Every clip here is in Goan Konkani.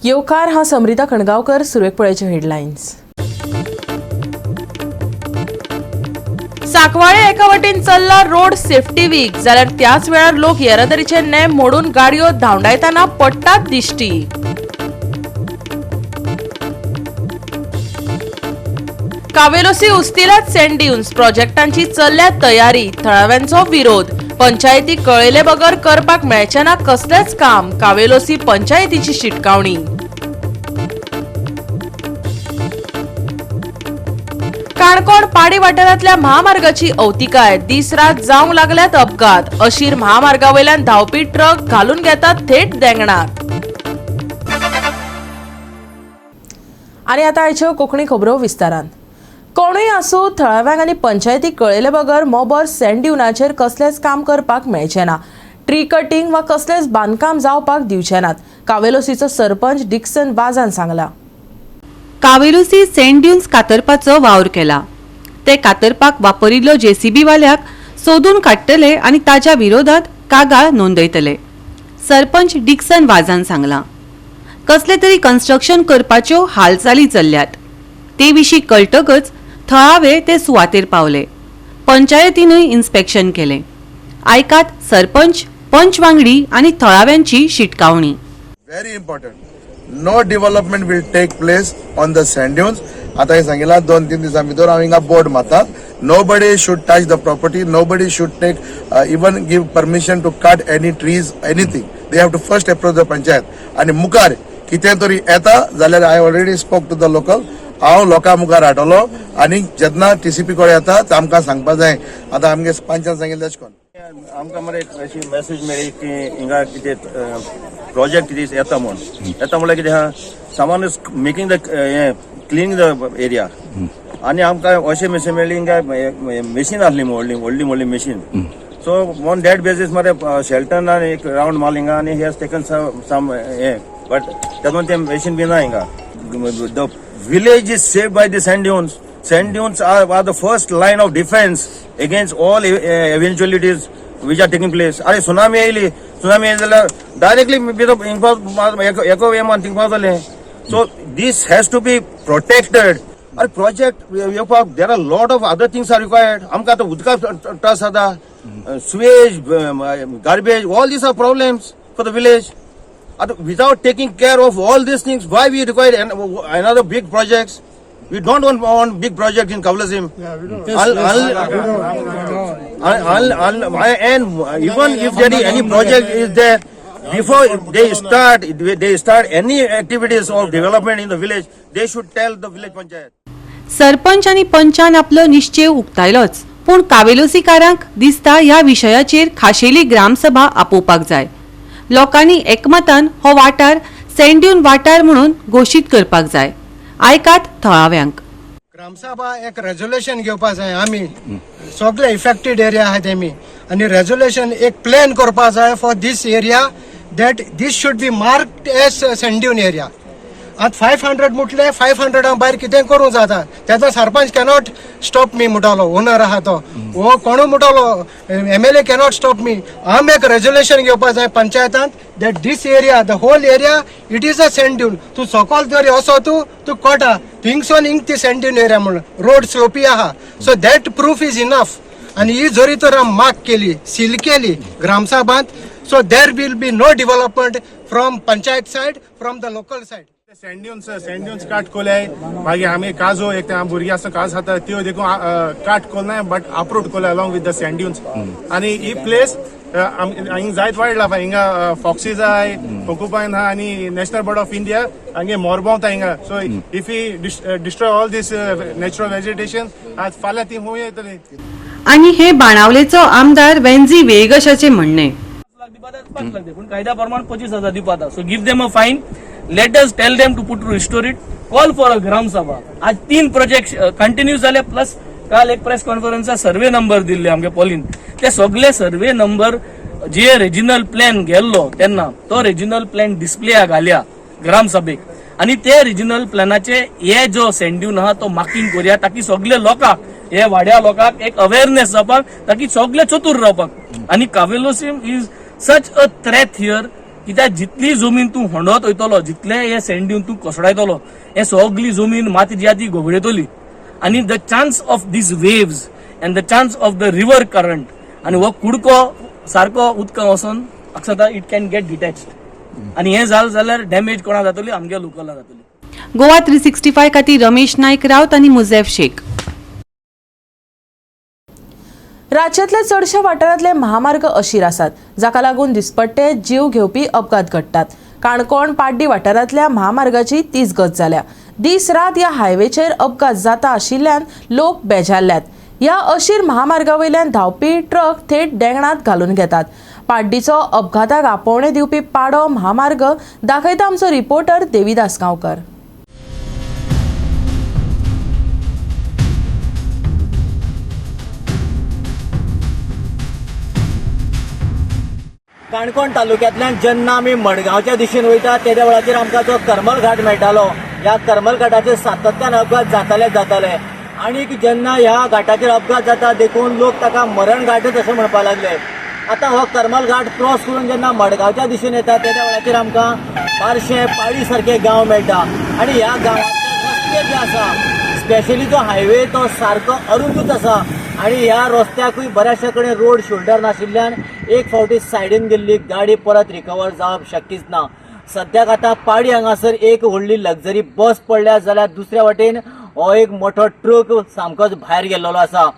येवकार. हांव समरिता खणगांवकर. सुरवेक पळयाचे हेडलायन्स. साकवाळे एका वटेन चल्ला रोड सेफ्टी वीक, जाल्यार त्याच वेळार लोक येरादारीचे नेम मोडून गाडयो धांवडायतना पडटात दिश्टी. कावेलोसी उस्तिलात सँड ड्युन्स प्रोजेक्टांची चल्ल्या तयारी, थळाव्यांचो विरोध. पंचायती कळयले बगर करपाक मेळचें ना कसलेंच काम, कावेलोसी पंचायतीची शिटकावणी. काणकोण पाडी वाठारांतल्या महामार्गाची अवतिकाय, दीस रात जावंक लागल्यात अपघात. अशीर महामार्गावयल्यान धांवपी ट्रक घालून घेतात थेट देंगणात. आनी आतां आयच्यो कोंकणी खबरो विस्तारान. कोणूय आसूं, थळाव्यांक आनी पंचायती कळयले बगर मोबोर सँड ड्युनाचेर कसलेंच काम करपाक मेळचें ना. ट्री कटिंग वा कसलेंच बांदकाम जावपाक दिवचे नात, कावेलोसीचो सरपंच डिक्सन वाजान सांगला. कावेलोसी सेंट ड्युन्स कातरपाचो वावर केला. ते कातरपाक वापरिल्लो जेसीबी वाल्याक सोदून काडटले आनी ताच्या विरोधात कागाळ नोंदयतले, सरपंच डिक्सन वाजान सांगलां. कसले तरी कन्स्ट्रक्शन करपाच्यो हालचाली चल्ल्यात ते विशीं कळटकच थळावे ते सुवातेर पावले. पंचायतीनूय इन्स्पेक्शन केलें. आयकात सरपंच, पंच वांगडी आनी थळाव्यांची शिटकावणी. Very important. No development will take place on the sand dunes. आता हे सांगितलं, 2-3 दिवसां भितर हांव हिंगा बोर्ड मारतात. Nobody should touch the property. Nobody should take, even give permission to cut any trees, anything. They have to first approach the panchayat. आणि मुखार कितें तरी येता जाल्यार, I already spoke to the local, हांव लोकां मुखार हाडटलो आनी जेन्ना टीसीपी कडेन येता ते आमकां सांगपा जाय. आतां आमगे पंचान सांगिल्लें तशें करून. आमकां मरे एक अशी मेसेज मेळ्ळी की हिंगा कितें प्रोजेक्ट कितें येता म्हूण. येता म्हणल्यार कितें आहा, someone is making the हें, क्लिनिंग the area. आनी आमकां अशें मेसेज मेळ्ळी, हिंगा मशीन आसली व्हडली व्हडली व्हडली machine. So on that basis मरे शेल्टनान एक रावंड मारली हिंगा आनी he has taken some हें, बट तातूंत तें मशीन बी ना हिंगा. The village is saved by the sand dunes. Sand dunes are the first line of defense against all eventualities which are taking place. अरे, सुनामी येयली, सुनामी येयली जाल्यार डायरेक्टली एको हें थिंग पावतलें. So this has to be protected. अरे, प्रोजेक्ट येवपाक there are lot of other things are required. आमकां आतां उदका त्रास जाता, sewage, garbage, all these are problems for the village. आता without taking care of all these things, why we require another big projects? We don't want big project in Cavelossim. And even if there is any project is there, before they start any activities of development in the village, they should tell the village panchayat. Sarpanch आनी पंचान आपलो निश्चेव उक्तायलोच, पूण कावेलोसीकारांक दिसता ह्या विशयाचेर खाशेली ग्रामसभा आपोवपाक जाय. लोकांनी एकमतान हो वाठार सँड्यून वाठार म्हणून घोशीत करपाक जाय. आयकात थळाव्यांक. ग्रामसभा एक रेजोल्युशन घेवपा जाय. आमी सगळे इफेक्टेड एरिया आहा तेमी आनी रेजोल्युशन एक प्लॅन करपा जाय for this area, that this should be marked as sand dune area. आतां 500 म्हटले, 500 भायर कितें करूं जाता. तेजो सरपंच कॅनॉट स्टॉप मी म्हणटालो, ओनर आहा तो, वो कोणू म्हणटालो, MLA cannot stop me. आमी एक रेजोल्युशन घेवपा जाय पंचायतान that this area, the whole area, it is a sand dune. तूं सकल जरी असो तूं तूं कळटा थिंगसोन हिंग ती सँड ड्यून एरिया म्हणून. रोड स्लोपी आहा, so that proof is enough. आनी ही जरी तर आमी मार्क केली, सील केली ग्रामसभांत, so there will be no development from panchayat side, from the local side. Sand dunes cut कोल्याय, मागीर आमी काजो एक ते भुरगीं आसता, काज खाता, त्यो देखून काट कोलनाय, बट अपरूट कोल्याय along with the sand dunes. आनी ही प्लेस हिंग जायत वायल्ड लायफ, हिंगा फॉक्सीज आहाय, पोर्कुपायन आहा आनी नॅशनल बर्ड ऑफ इंडिया हांगे मोर भोंवता हिंगा. So if we destroy all this natural vegetation, आज फाल्यां ती खूंय येतली? आनी हे बाणावलेचो आमदार वेन्झी वेगशाचे म्हणणे. लाख दिवपा जाय, 5 लाख दी, पूण कायद्या प्रमाण 25,000 दिवपा जाता. So give them a fine. Let us tell them to put to restore it. Call for a gram sabha. आज तीन प्रोजेक्ट कंटिन्यू जाले, प्लस काल एक प्रेस कॉन्फरन्सा सर्वे नंबर दिल्ले आमगे पॉलीन. ते सगळे सर्वे नंबर जे रिजिनल प्लॅन गेल्लो तेन्ना तो रिजिनल प्लॅन डिस्प्ले घालया ग्रामसभेक आनी ते रिजिनल प्लॅनाचे हे जो सँड्यून आहा तो मार्किंग करूया, ताकी सगळे लोकांक, हे वाड्या लोकांक एक अवेअरनेस जावपाक, ताकी सगळे चतूर रावपाक. आनी Cavelossim is such a threat here. कित्याक जितली जमीन तूं होंडत वयतलो, जितले हे सँड ड्यून तूं कोसळायतलो, हे सगली जमीन माती जी आहा ती गोगडयतली आनी the chance of these waves and the chance of the river current आनी हो कुडको सारको उदकां वचोन अक्षता it can get detached आनी हें जालें जाल्यार डॅमेज कोणा जातली? आमगे लोकला जातली. गोवा 365 खातीर रमेश नायक रावत आनी मुझेफ शेख. राज्यातल्या चडशा वाठारांतले महामार्ग अशीर आसात, जाका लागून दिसपट्टे जीव घेवपी अपघात घडटात. काणकोण पाड्डी वाठारांतल्या महामार्गाची तीच गत जाल्या. दीस रात ह्या हायवेचेर अपघात जाता आशिल्ल्यान लोक बेजारल्यात. ह्या अशीर महामार्गा वयल्यान धांवपी ट्रक थेट देंगणात घालून घेतात. पाड्डीचो अपघाताक आपोवणें दिवपी पाडो महामार्ग दाखयता आमचो रिपोर्टर देवीदास गांवकर. काणकोण तालुक्यांतल्यान जेन्ना आमी मडगांवच्या दिशेन वयता तेद्या वेळाचेर आमकां जो करमल घाट मेळटालो, ह्या करमल घाटाचेर सातत्यान अपघात जाताले आनी जेन्ना ह्या घाटाचेर अपघात जाता देखून लोक ताका मरण घाटच अशें म्हणपाक लागले. आतां हो करमल घाट क्रॉस करून जेन्ना मडगांवच्या दिशेन येता तेद्या वेळाचेर आमकां बारशें पाळी सारके गांव मेळटा आनी ह्या गांवांतले रस्ते जे आसा, स्पेशली जो हायवे तो सारको अरुंदूच आसा आनी ह्या रस्त्याकूय बऱ्याचशा कडेन रोड शोल्डर नाशिल्ल्यान एक फावटी सायडीन गेल्ली गाडी परत रिकवर जावप शक्यच ना. सद्याक आतां पाडी हांगासर एक व्हडली लग्जरी बस पडल्या जाल्यार दुसऱ्या वाटेन हो एक मोठो ट्रक सामकोच भायर गेल्लो आसा.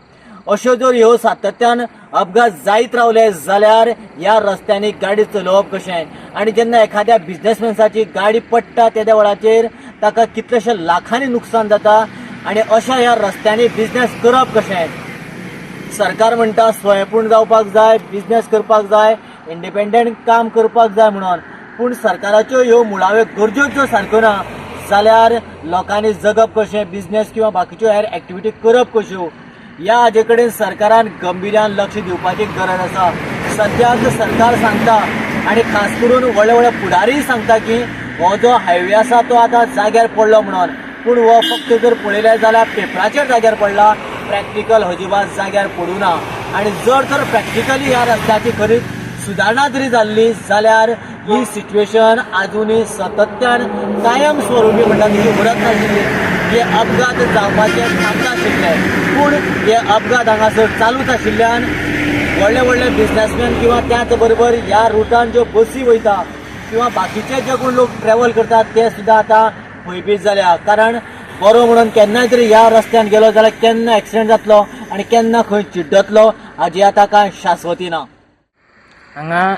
अश्यो जर ह्यो सातत्यान अपघात जायत रावले जाल्यार ह्या रस्त्यांनी गाडी चलोवप कशें? आनी जेन्ना एखाद्या बिजनेसमॅन्साची गाडी पडटा तेद्या वेळाचेर ताका कितलेशे लाखांनी नुकसान जाता आनी अशा ह्या रस्त्यांनी बिजनेस करप कशें? सरकार म्हणटा स्वयंपूर्ण जावपाक जाय, बिजनेस करपाक जाय, इंडिपेंडंट काम करपाक जाय म्हणून, पूण सरकाराच्यो ह्यो मुळाव्यो गरज्योच ज्यो सारक्यो ना जाल्यार लोकांनी जगप कशें, बिजनेस किंवा बाकीच्यो हेर एक्टिविटी करप कश्यो? ह्या हाजे कडेन सरकारान गंभीर्यान लक्ष दिवपाची गरज आसा. सद्याक सरकार सांगता आनी खास करून व्हडले व्हडले फुडारीय सांगता की हो जो हायवे आसा तो आतां जाग्यार पडलो म्हणून, पूण हो फक्त जर पळयलें जाल्यार पेपराचेर जाग्यार पडला, प्रॅक्टिकल अजिबात जाग्यार पडूं ना. आनी जर तर प्रॅक्टिकली ह्या रस्त्याची खरीच सुदारणा जरी जाल्ली जाल्यार ही सिच्युएशन आजुनूय सातत्यान कायम स्वरुपी म्हणटा ती उरत नाशिल्ली. हे अपघात जावपाचे थांबनाशिल्ले, पूण हे अपघात हांगासर चालूच आशिल्ल्यान व्हडले व्हडले बिजनेसमॅन किंवा त्याच बरोबर ह्या रुटान ज्यो बसी वयता किंवा बाकीचे जे कोण लोक ट्रॅव्हल करतात ते सुद्दां आतां भंयभीत जाल्या. कारण बरो म्हणून केन्नाय तरी ह्या रस्त्यान गेलो जाल्यार केन्ना एक्सिडंट जातलो आनी केन्ना खंय चिड्डतलो हाजी आतां कांय शाश्वती ना. हांगा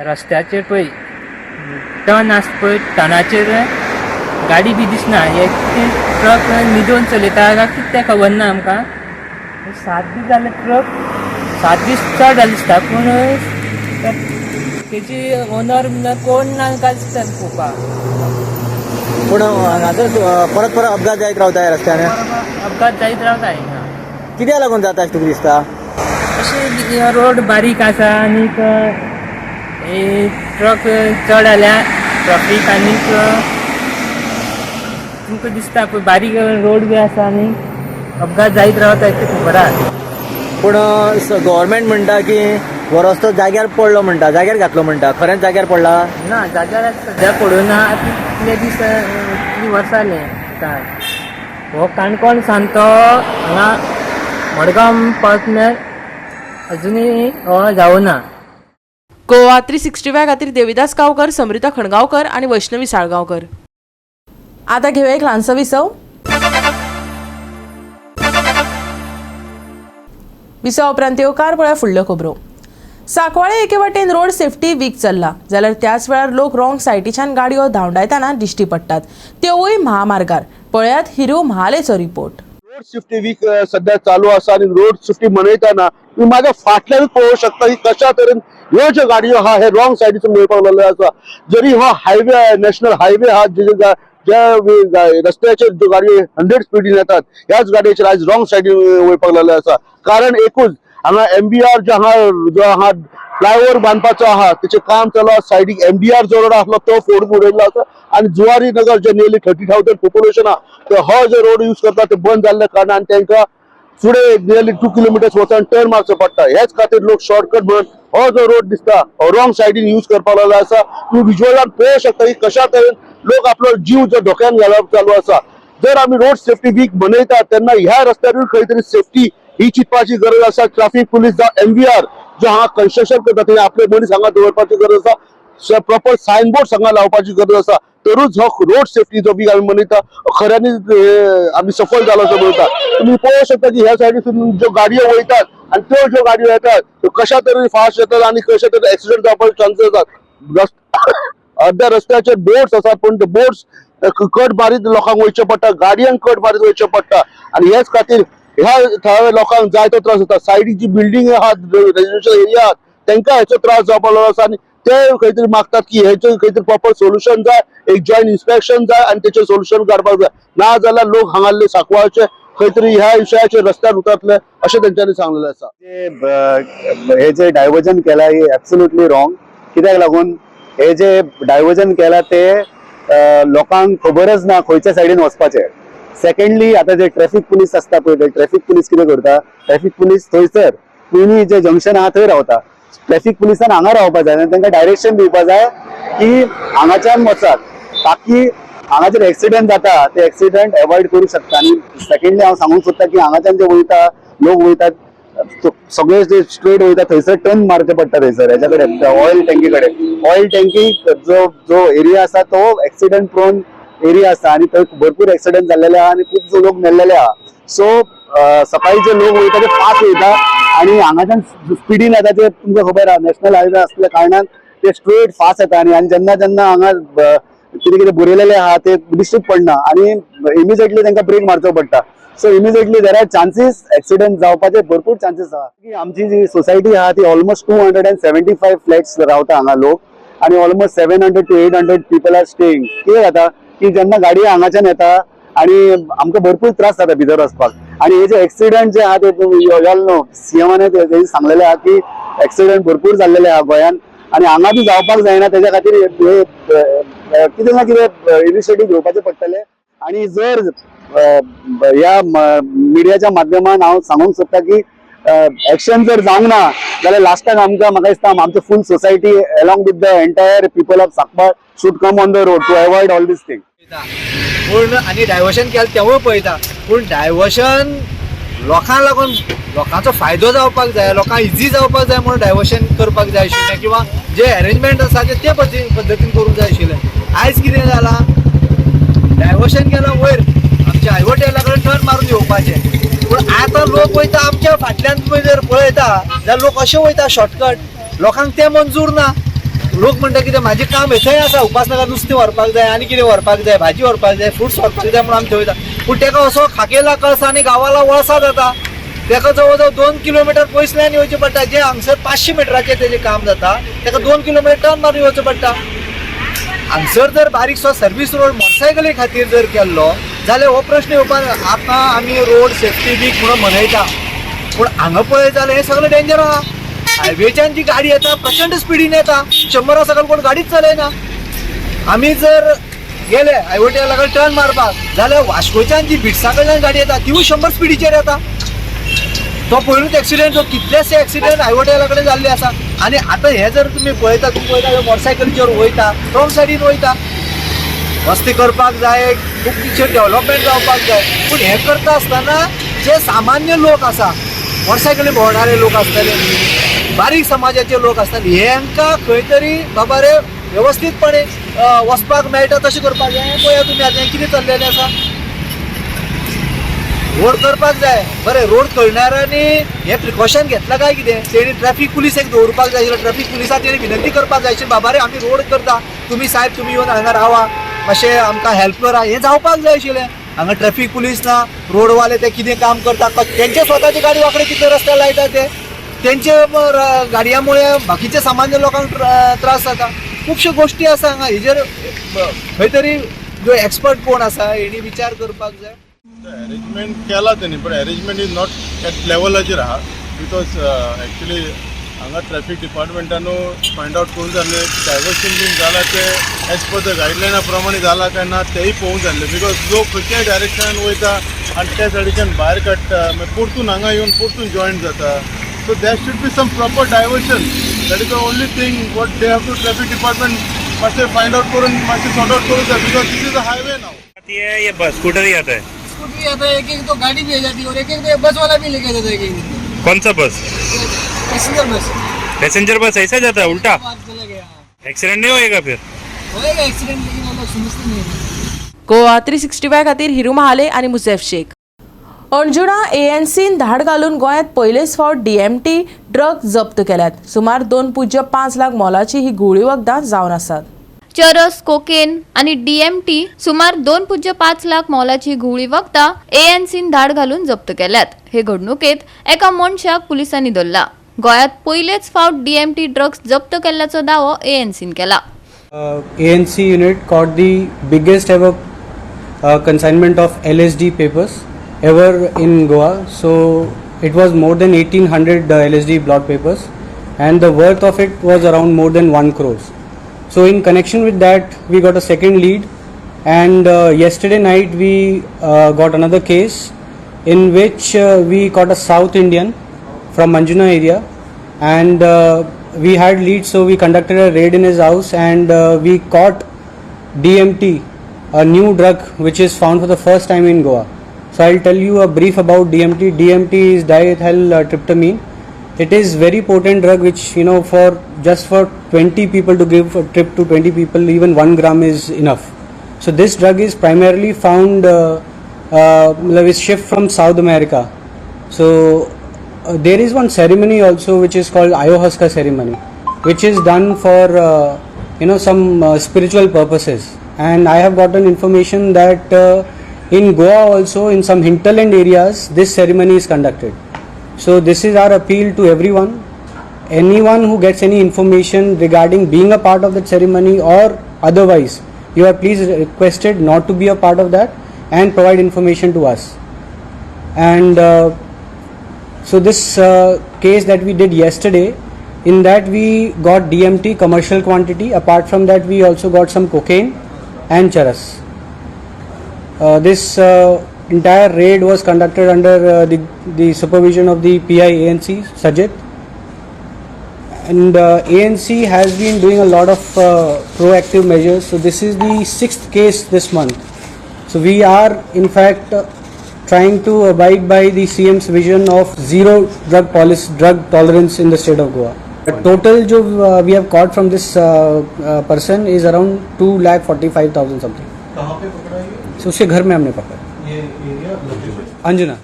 रस्त्याचेर पळय टर्न आसा पळय, टर्नाचेर गाडी बी दिसना. हे कितें ट्रक न्हिदोन चलयता काय कितें तें खबर ना आमकां. 7 दीस जाले ट्रक, 7 दीस चड जाले दिसता, पूण तेजी ओनर बिनर कोण ना काय दिसता पळोवपाक. पूण हांगासर परत परत अपघात जायत रावता ह्या रस्त्यान? अपघात जायत रावता हिंगा. कित्याक लागून जाता अशें तुका दिसता? अशें रोड बारीक आसा आनीक ट्रक चड जाल्या ट्राफीक आनीक तुमकां दिसता पळय बारीक रोड बी आसा आनी अपघात जायत रावता तें खबर आसा. पूण गव्हर्मेंट म्हणटा की हो रस्तो जाग्यार पडलो म्हणटा, जाग्यार घातलो म्हणटा, खरेंच जाग्यार पडला ना? जाग्यार सद्या पडूं ना. आतां कितले दीस, कितलीं वर्सां जालीं आतां हो काणकोण सान तो हांगा मडगांव पावत म्हळ्यार अजुनूय हो जावना. गोवा 365 खातीर देविदास गांवकर, समृता खणगांवकर आनी वैष्णवी साळगांवकर. आता घेऊया एक ल्हानसो विसव. विसवा उपरांत येवकार. पळया फुडल्यो खबरो. सांकवाळे एके वाटेन रोड सेफ्टी वीक चल्ला जाल्यार त्याच वेळार लोक रॉंग सायटीच्यान गाडयो धांवडायतना दिश्टी पडटात, त्योवूय महामार्गार. पळयात हिरू महालेचो रिपोर्ट. रोड सेफ्टी वीक सध्या चालू आसा आनी रोड सेफ्टी मनयतना तुम्ही माझ्या फाटल्यानूच पळोवंक शकता की कशा तरेन ह्यो ज्यो गाडयो आहा हे रॉंग सायडीसून मेळपाक लागलेलो आसा. जरी हो हायवे, नॅशनल हायवे आहा, ज्या रस्त्याचेर ज्यो गाडयो 100 स्पिडीन येतात, ह्याच गाडयेचेर आयज रॉंग सायडीन वयपाक लागले आसा. कारण एकूच, हांगा एमबीआर जो हांगा जो आहा फ्लायओव्हर बांदपाचो आहा तेचें काम चालू आसा. सायडीक एमडीआर जो रोड आसलो तो फोडून उडयल्लो आसा आनी जुवारी नगर जे नियरली 30,000 पॉप्युलेशन आहा ते हो जो रोड यूज करता ते बंद जाल्ल्या कारणान तांकां फुडें नियरली 2 किलोमिटर्स वचून टर्न मारचो पडटा. ह्याच खातीर लोक शॉर्टकट म्हणून हो जो रोड दिसता हो रॉंग सायडीन यूज करपाक लागलो आसा. तुम्ही विज्युअलान पळोवंक शकता की कशा तरेन लोक आपलो जीव जो धोक्यान घालप चालू आसा. जर आमी रोड सेफ्टी वीक मनयतात तेन्ना ह्या रस्त्यारूय खंय तरी सेफ्टी ही चिंतपाची गरज आसा. ट्राफीक पुलीस जावं एमव्हीआर जो हांगा कन्स्ट्रक्शन करता ते आपले मनीस हांगा दवरपाची गरज आसा. प्रॉपर सायन बोर्ड हांगा लावपाची गरज आसा, तरूच हो रोड सेफ्टी जो वीक आमी मनयता खऱ्यांनीच आमी सफल जालो असो म्हणटा. तुमी पळोवंक शकता की ह्या सायडीसून ज्यो गाडयो वयतात आनी त्यो ज्यो गाडयो येतात त्यो कशा तरेन फास्ट येतात आनी कशा तरेन एक्सिडंट जावपाचे चान्सीस आसात. अर्द्या रस्त्याचेर बोट्स आसात, पूण ते बोट्स कट मारीत लोकांक वयचें पडटा, गाडयांक कट मारीत वयचें पडटा आनी हेच खातीर ह्या थळाव्या लोकांक जायतो त्रास जाता. सायडीक जी बिल्डींग आहात, रेजिडेन्शियल एरिया आहात, तांकां हेचो त्रास जावपाक लागलो आसा आनी ते खंय तरी मागतात की हेचें खंय तरी प्रॉपर सोल्युशन जाय, एक जॉयंट इन्स्पेक्शन जाय आनी तेचेर सोल्युशन काडपाक जाय. ना जाल्यार लोक हांगासरले सांकवाळचे खंय तरी ह्या विशयाचेर रस्त्यार उतरतले अशें तेंच्यांनी सांगलेलें आसा. हे जे डायवर्जन केला हे ऍब्सोल्युटली रॉंग. कित्याक लागून हे जे डायवर्जन केला ते लोकांक खबरच ना खंयच्या सायडीन वचपाचें. सेकंडली, आता जे ट्रॅफिक पुलीस आसता पळय, ते ट्रॅफिक पुलीस कितें करता, ट्रॅफिक पुलीस थंयसर पयलीं जे जंक्शन आहा थंय रावता. ट्रॅफिक पुलिसान हांगा रावपा जाय आनी तांकां डायरेक्शन दिवपा जाय की हांगाच्यान वचात, ताकी हांगाचेर एक्सिडंट जाता ते एक्सिडंट एवॉयड करूं शकता. आनी सेकंडली, हांव सांगूंक सोदता की हांगाच्यान जे वयता लोक वयतात, सगळे जे स्ट्रेट वयता, थंयसर टर्न मारचे पडटा. थंयसर हेच्या कडेन, ऑयल टँकी कडेन, ऑयल टँकी जो जो एरिया आसा तो एक्सिडंट प्रोन एरिया आसा आनी थंय भरपूर एक्सिडंट जाल्लेले आहा आनी खूब लोक मेल्लेले आहा. सो सकाळी जे लोक वयता ते फास्ट वयता आनी हांगाच्यान स्पिडीन येता. ते तुमकां खबर आहा, नॅशनल हायवे असल्या कारणान ते स्ट्रेट फास्ट येता आनी आनी जेन्ना जेन्ना हांगा कितें कितें बरयलेलें आहा ते दिश्टीक पडना आनी इमिजिएटली तांकां ब्रेक मारचो पडटा. So immediately there are chances, accident जावपाचे भरपूर चान्सीस आहा. की आमची जी सोसायटी आहा ती almost 275 flats रावता हांगा लोक आनी almost 700 to 800 people are staying. कितें जाता की जेन्ना गाडी हांगाच्यान येता आनी आमकां भरपूर त्रास जाता भितर वचपाक. आनी हे जे एक्सिडंट जे आहा ते ऑल नो, सीएमाने तेणी सांगलेले आहा की एक्सिडंट भरपूर जाल्लेले आहा गोंयान आनी हांगा बी जावपाक जायना. तेज्या खातीर हे कितें ना कितें इनिशिएटीव घेवपाचे पडटले. आनी जर ह्या मिडियाच्या माध्यमान हांव सांगूंक सोदता की एक्शन जर जावंक ना जाल्यार लास्टाक आमकां, म्हाका दिसता, आमची full society along with the entire people of Sancoale should come on the road to avoid all these thing. पूण आनी डायवर्शन केलें तेवूय पळयता, पूण डायवर्शन लोकांक लागून, लोकांचो फायदो जावपाक जाय, लोकांक इजी जावपाक जाय म्हणून डायवर्शन करपाक जाय आशिल्लें किंवा जे अरेंजमेंट आसा ते ते पद्दतीन करूंक जाय आशिल्लें. आयज कितें जालां, डायवर्शन केलां वयर आमच्या आयवटेला कडेन टर्न मारून येवपाचें, पूण आतां लोक वयता आमच्या फाटल्यान. तुमी जर पळयता जाल्यार लोक अशें वयता शॉर्टकट. लोकांक तें मंजूर ना. लोक म्हणटा कितें, म्हाजें काम हेथंय आसा, उपासनगर नुस्तें व्हरपाक जाय आनी कितें व्हरपाक जाय, भाजी व्हरपाक जाय, फ्रुट्स व्हरपाक जाय म्हणून आमी थंय वयता. पूण तेका असो खाकेला कळसा आनी गांवाला वळसा जाता. तेका जवळ जवळ 2 किलोमिटर पयसल्यान येवचें पडटा. जें हांगसर 500 मिटराचें तेजें काम जाता, तेका 2 किलोमिटर टर्न मारून येवचें पडटा. हांगसर जर बारीकसो सर्वीस रोड मोटरसायकली खातीर जर केल्लो जाल्यार हो प्रश्न येवपा. आतां आमी रोड सेफ्टी वीक म्हणून मनयता, पूण हांगा पळयत जाल्यार हें सगळें डेंजर आहा. हायवेच्यान जी गाडी येता प्रचंड स्पिडीन येता. 100 सकयल कोण गाडीच चलयना. आमी जर गेले आयवटेला लागून टर्न मारपाक जाल्यार वास्कोच्यान जी बिट्सा कडल्यान गाडी येता तिवूय 100 स्पिडीचेर येता. तो पयलूच एक्सिडेंट, कितलेशे एक्सिडेंट आयवटेला कडेन जाल्ले आसा. आनी आतां हे जर तुमी पळयता, तुमी पळयता मोटरसायकलीचेर वयता, रॉंग सायडीन वयता. मस्ती करपाक जाय, खूब कितें डेव्हलपमेंट जावपाक जाय, पूण हें करता आसतना जे सामान्य लोक आसा, मोटरसायकली भोंवणारे लोक आसतले, बारीक समाजाचे लोक आसतले, हेंकां खंय तरी बाबा रे वेवस्थीतपणे वचपाक मेळटा तशें करपाक जाय. हें पळया तुमी, आतां हें कितें चल्लेलें आसा. रोड करपाक जाय बरें, रोड करणाऱ्यांनी हें प्रिकॉशन घेतलां काय कितें? तेणी ट्रॅफीक पुलीस एक दवरपाक जाय आशिल्लो. ट्रॅफीक पुलिसाक तेणी विनंती करपाक जाय आशिल्ली, बाबा रे आमी रोड करता, तुमी सायब तुमी येवन हांगा रावा, मातशें आमकां हेल्प करा. हें जावपाक जाय आशिल्लें. हांगा ट्रॅफीक पुलीस ना. रोडवाले ते कितें काम करता, तेंचे स्वताची गाडी वांकडी कितले रस्त्यार लायता ते. तेंचे गाडयां मुळे बाकीच्या सामान्य लोकांक त्रास जाता. खुबश्यो गोश्टी आसा हांगा. हेजेर खंय तरी जो एक्सपर्ट कोण आसा हेणी विचार करपाक जाय. अरेंजमेंट केला तेणी, पण अरेंजमेंट is not at लेवलाचेर आहा, because actually हांगा ट्रॅफिक डिपार्टमेंटानू फायंड आवट करूंक जाल्लें, डायवर्शन बीन जाला ते एज पर the गायडलायना प्रमाणे जाला काय ना तेय पळोवंक जाल्लें. Because लोक खंयच्याय डायरेक्शनान वयता आनी त्या सायडीच्यान भायर काडटा, मागीर परतून हांगा येवन परतून जॉयन जाता. So there should be some proper diversion. That is the only thing what they have to, traffic department मातशें फायंड आउट करून मातशें सॉर्ट आउट करूं जाय, because this is a highway now. आती है ये बस, स्कूटर ही आता है? स्कूटर आता है, एक एक तो गाड़ी भी आ जाती है और एक एक तो बस वाला भी लेके जाता है, एक एक। कौन सा बस? पैसेंजर बस। पैसेंजर बस ऐसा जाता है उल्टा? चला गया। एक्सीडेंट नहीं होएगा फिर? होएगा एक्सीडेंट, लेकिन वो लोग समझते नहीं है। गोवा 365 खातीर हिरू महाले आनी मुसेफ शेख. अंजुणा एएनसीन धाड घालून गोंयांत पयलेच फावट डीएमटी ड्रग जप्त केल्यात. सुमार 2.05 लाख मोलाची ही घुंवळी वखदां जावन आसात. चरस, कोकेन आणि डीएमटी सुमार 2.05 लाख मोलाची घुंवळी वखदां एएनसीन धाड घालून जप्त केल्यात. हे घडणुकेत एका मनशाक पुलिसांनी धरला. गोंयांत पयलेच फावट डीएमटी ड्रग्स जप्त केल्ल्याचो दावो एएनसीन केला. ANC unit caught the biggest ever consignment of LSD papers ever in Goa. So it was more than 1800 LSD blot papers, and the worth of it was around more than 1 crores. So in connection with that, we got a second lead, and yesterday night we got another case in which we caught a South Indian from Anjuna area, and we had leads, so we conducted a raid in his house and we caught DMT, a new drug which is found for the first time in Goa. So I'll tell you a brief about DMT. DMT is diethyl tryptamine. It is very potent drug which for just for 20 people to give a trip to 20 people, even 1 gram is enough. So this drug is primarily found is shipped from South America. So there is one ceremony also which is called ayahuasca ceremony, which is done for some spiritual purposes. And I have gotten information that in Goa also, in some hinterland areas, this ceremony is conducted. So this is our appeal to everyone. Anyone who gets any information regarding being a part of that ceremony or otherwise, you are please requested not to be a part of that and provide information to us. And so this case that we did yesterday, in that we got DMT commercial quantity. Apart from that, we also got some cocaine and charas. This entire raid was conducted under the supervision of the PI ANC Sajid. And ANC has been doing a lot of proactive measures. So this is the sixth case this month. So we are in fact trying to abide by the CM's vision of zero drug policy, drug tolerance in the state of Goa. The total जो we have caught from this person is around 2,45,000 something. कहाँ पे पकड़ा ये? So उसके घर में हमने पकड़ा। ये एरिया लोकेशन? अंजुना।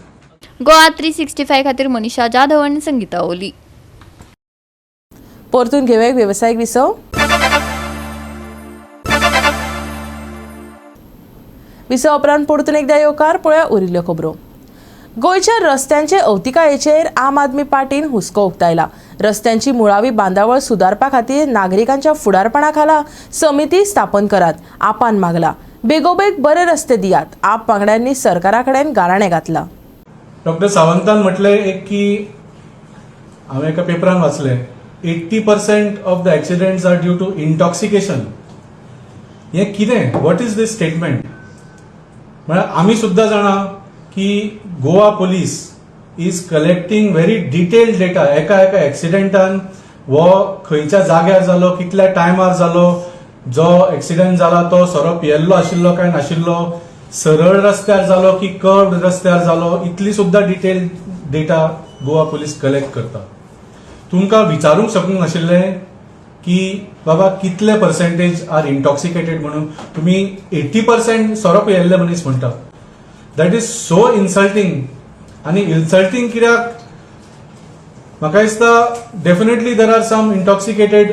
गोवा 365 खातीर मनीषा जाधव आनी संगीता ओली. परतून घेवया एक वेवसायीक विसव. विसव उपरांत परतून एकदा येवकार. पळोवया उरिल्ल्यो खबरो. गोंयच्या रस्त्यांचे अवतिकायेचेर आम आदमी पार्टीन हुस्को उक्तायला. रस्त्यांची मुळावी बांदावळ सुदारपा खातीर नागरिकांच्या फुडारपणा खाला समिती स्थापन करात, आपान मागला. बेगोबेग बरे रस्ते दियात, आप वांगड्यांनी सरकारा कडेन गाराणें घातलां. डॉक्टर सावंतान म्हटलें एक की हांवें एका पेपरान वाचलें, 80% of the accidents are due to intoxication. हें कितें? What is this statement? म्हळ्यार आमी सुद्दां जाणा की Goa Police is collecting very detailed data. एका एका एक्सिडेंटान हो खंयच्या जाग्यार जालो, कितल्या टायमार जालो, जो एक्सिडेंट जाला तो सोरो पियेल्लो आशिल्लो काय नाशिल्लो, सरळ रस्त्यार जालो की कर्व रस्त्यार जालो, इतली सुद्दां detail data Goa police collect करता. तुमकां विचारूंक शकूंक नाशिल्लें की बाबा कितले पर्सेंटेज आर इंटॉक्सिकेटेड म्हणून? तुमी 80% सोरो पियेल्ले मनीस म्हणटा. That is so insulting. आनी इन्सल्टींग कित्याक, म्हाका दिसता definitely there are some intoxicated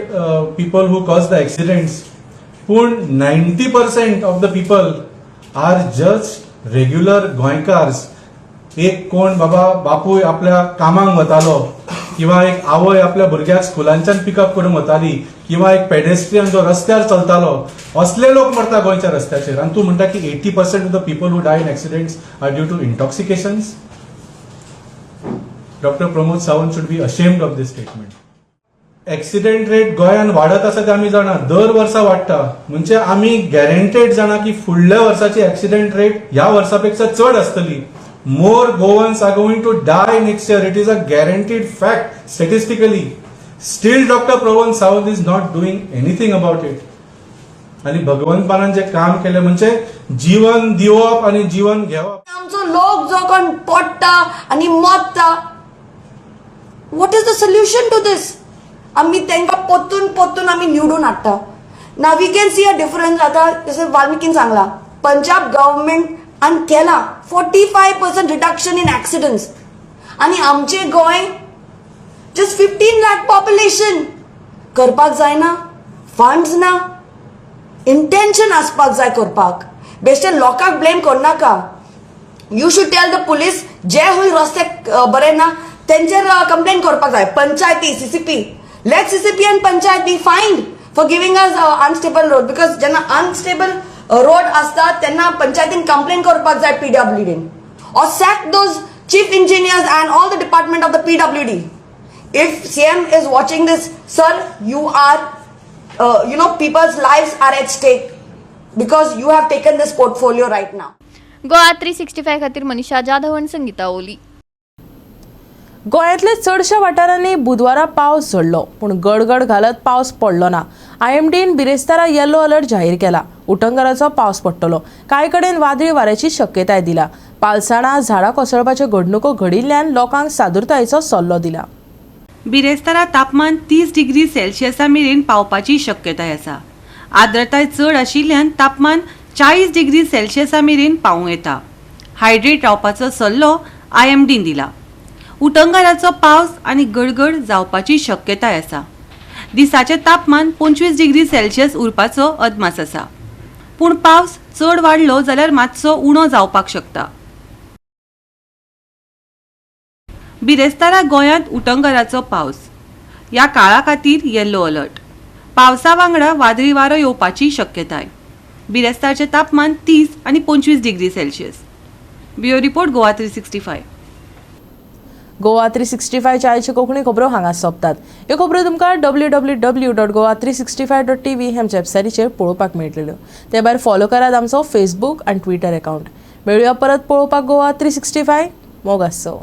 people who cause the accidents, पूण 90% of the people are just regular गोंयकार्स. एक कोण बाबा बापूय आपल्या कामाक वतालो किंवा एक आवय आपल्या भुरग्याक स्कुलांच्यान पिकअप करूंक वताली किंवा एक पेडेस्ट्रियन जो रस्त्यार चलतालो, असले लोक मरता गोंयच्या रस्त्याचेर. आनी तूं म्हणटा की 80% of the people who die in accidents are due to intoxications. Doctor Pramod Sawant should be ashamed of this statement. Accident rate गोंयान वाडत आसा ते आमी जाणा. दर वर्सा वाडटा, म्हणजे आमी गॅरंटेड जाणा की फुडल्या वर्साची एक्सिडेंट रेट ह्या वर्सा पेक्षा चड आसतली. More Goans are going to die next year. It is a guaranteed fact statistically. Still Doctor Pramod Sawant is not doing anything about it. आनी भगवंत मानान जे काम केलें म्हणजे जीवन दिवप आनी जीवन घेवप. आमचो लोक जो कोण पडटा आनी मरता, what is the solution to this? आमी तांकां परतून परतून आमी निवडून हाडटा ना. We can see a difference. आतां जशें वाल्मिकीन सांगलां, पंजाब गव्हर्मेंटान केलां 45% reduction in accidents आनी आमचे गोंय जस्ट 15 लाख पॉप्युलेशन, करपाक जायना. फंड्स ना, इंटेन्शन आसपाक जाय करपाक. बेश्टे लोकांक ब्लेम करनाका. You should tell the police, जे खंय रस्ते बरे ना तेंचेर कंप्लेन करपाक जाय. पंचायती, CCP, let CCP and panchayat be fined for giving us unstable road, because जेन्ना अनस्टेबल रोड आसता तेन्ना पंचायतीन कंप्लेन करपाक जाय पीडब्ल्यूडीन, or sack those chief engineers and all the department of the PWD. If CM is watching this, sir, you are, people's lives are at stake because you have taken this portfolio right now. Goa 365 खातीर मनीषा जाधव आनी संगीता ओली. गोंयांतल्या चडशा वाठारांनी बुधवारा पावस झडलो, पूण गडगड घालत पावस पडलो ना. आयएमडीन बिरेस्तारा येलो अलर्ट जाहीर केला. उटंगराचो पावस पडटलो. कांय कडेन वादळी वाऱ्याची शक्यताय दिला. पालसाणां, झाडां कोसळपाच्यो घडणुको घडिल्ल्यान लोकांक सादुरतायेचो सल्लो दिला. बिरेस्तारा तापमान 30 डिग्री सेल्सियसा मेरेन पावपाची शक्यताय आसा. आर्द्रताय चड आशिल्ल्यान तापमान 40 डिग्री सेल्सियसा मेरेन पावूं येता. हायड्रेट रावपाचो सल्लो आयएमडीन दिला. उटंगाराचो पावस आनी गडगड जावपाची शक्यताय आसा. दिसाचें तापमान 25 डिग्री सेल्सियस उरपाचो अदमास आसा, पूण पावस चड वाडलो जाल्यार मातसो उणो जावपाक शकता. बिरेस्तारा गोंयांत उटंगाराचो पावस. ह्या काळा खातीर येल्लो अलर्ट. पावसा वांगडा वादळी वारो येवपाची शक्यताय. बिरेस्तारचें तापमान 30 आनी 25 degree Celsius. Bureau report, Goa 365. Goa 365च्या आयच्यो कोंकणी खबरो हांगा सोंपतात. ह्यो खबरो तुमकां www.goa365.tv ह्या आमच्या वेबसायटीचेर पळोवपाक मेळटल्यो. ते भायर फॉलो करात आमचो फेसबूक आनी ट्विटर अकावंट. मेळुया परत पळोवपाक गोवा 365. मोग आसचो.